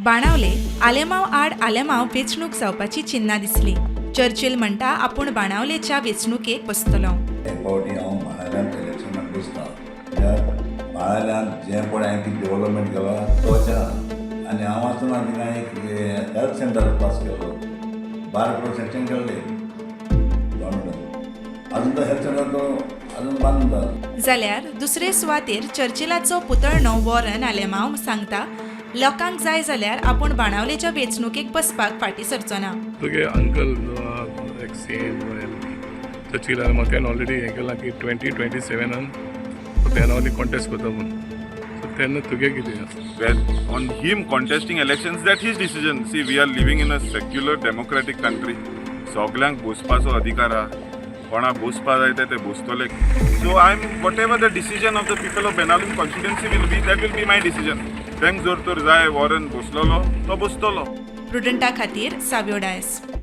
बाणावले आलेमाव आड आलेमाव वेंचणूक जावपाची चिन्नां दिसली. चर्चिल म्हणटा, आपूण बाणावलेच्या वेंचणुकेक बसतलो. हे फावटी हांव बाणावल्यान इलेक्शनाक बसता, कित्याक बाणावल्यान जें पळय हांवें कितें डेवलपमेंट केलां तो अशें ना. आनी हांव आसतना थिंगा एक हेल्थ सेंटर पास केल्लो, 12 करोड सँक्शन केल्ले गव्हर्मेंटान. अजून तो हेल्थ सेंटर तो अजून बांदता. जाल्यार दुसरे सुवातेर चर्चिलाचो पुतळणो वॉरन आलेमाव सांगता, लोकांक जाय जाल्यार आपूण बाणावलेच्या वेंचणुकेक बसपाक फाटीं सरचो ना. तुगे अंकल जो आहा, एक सीएम चर्चिल आलेमाव, तेणें ऑलरेडी हें केलां की 2027आन तेणें ऑलरेडी कॉन्टेस्ट करता म्हूण. सो तेन्ना तुगे कितें आसा? Well, on him contesting elections, that his decision. See, we are living in a secular democratic country. सगल्यांक बसपाचो अधिकार आहा. कोणाक बसपा जाय ते बसतले. So I am, whatever the decision of the people of Benaulim constituency will be, that will be my decision. तांकां जर तर जाय वॉरन बसलेलो, तो बसतलो. प्रुडंटा खातीर साव्यो डायस.